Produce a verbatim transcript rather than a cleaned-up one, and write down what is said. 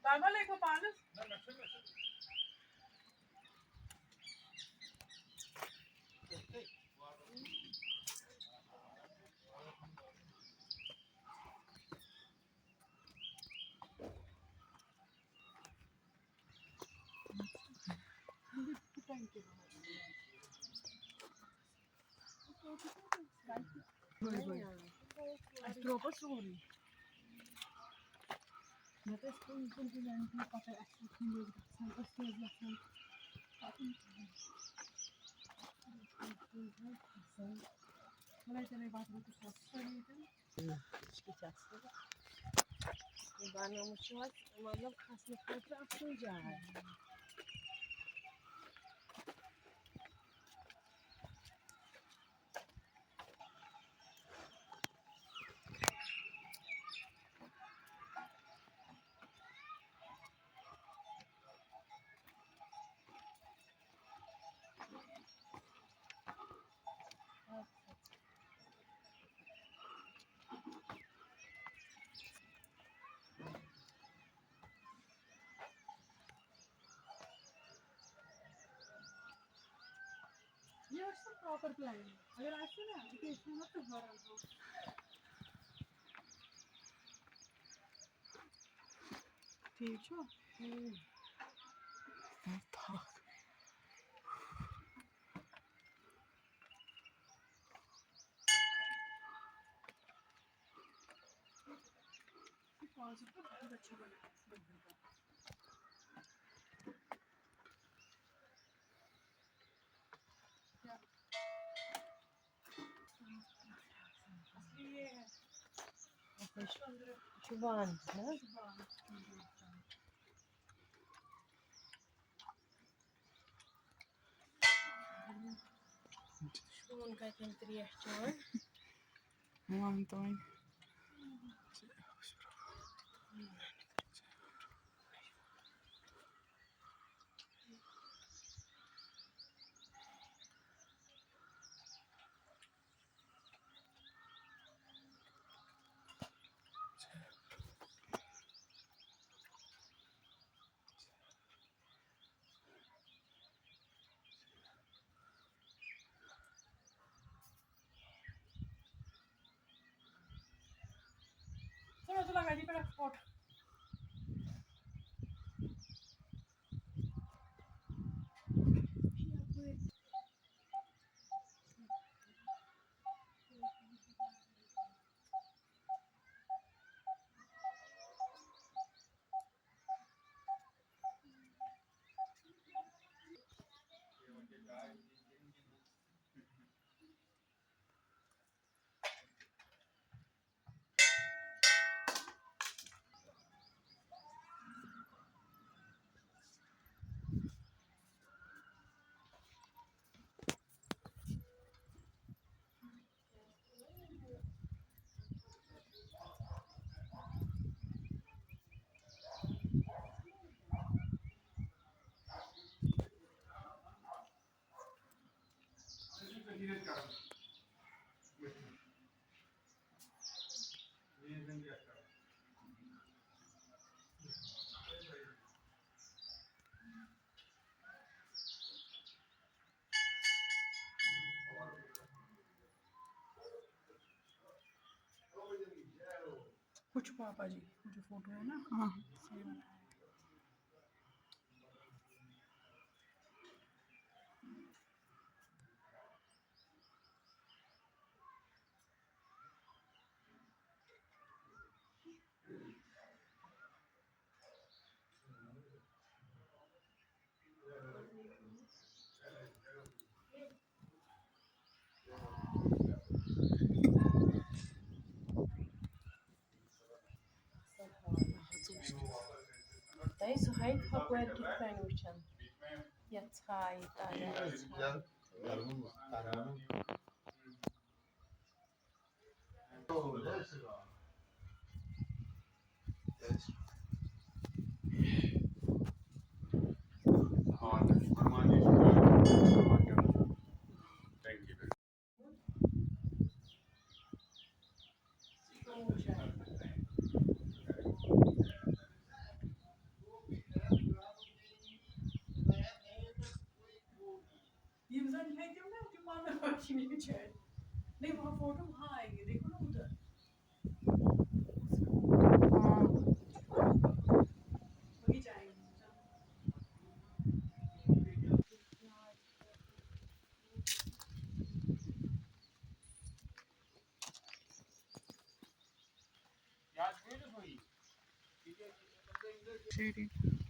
بابا لے کو پانس۔ اَسہِ ترٛوو پَتہٕ سورُے۔ نَتہٕ ٲسۍ کُنہِ کُنہِ کُنہِ اَنہِ تہِ پَتہٕ اَسہِ اوس یہِ اوس گژھان، أسۍ تہِ ٲسۍ گژھان۔ پَتہٕ خۄداے تعالیٰ واتنٲوِن تُہۍ سورُے ییٚتٮ۪ن۔ یہِ کیٛاہ چھِ اَصٕل؟ یہِ بَنومُت چھُ اَسہِ، مطلب، کھَسنہٕ خٲطرٕ اَصٕل جاے۔ یہِ ٲس نہٕ پراپر پلاننگ۔ اگر آسہِ نا، أتی ٲسۍ نہٕ مطلب وران ہُہ۔ ٹھیٖک چھُ؟ اۭں۔ تھکھ۔ چھُ وان، نہ حظ؟ شوٗن کَتٮ۪ن ترٛیش چٮ۪وان؟ وَن تہٕ وۄنۍ۔ چلو، چلو، گاڑی پہ ایکسپورٹ۔ کچھ پاپا جی، جو فوٹو ہے نا، ہاں۔ سیم۔ تۄہہِ سُہ ہَے ہۄپٲرۍ کِتھ کٔنۍ وٕچھان؟ یَتھ ژھایہِ تَلہٕ، یَتھ ژھایہِ۔ नहीं, वहाँ फोटो वहाँ आएंगे, देखो ना उधर। हाँ। वही जाएंगे। شیرنگ۔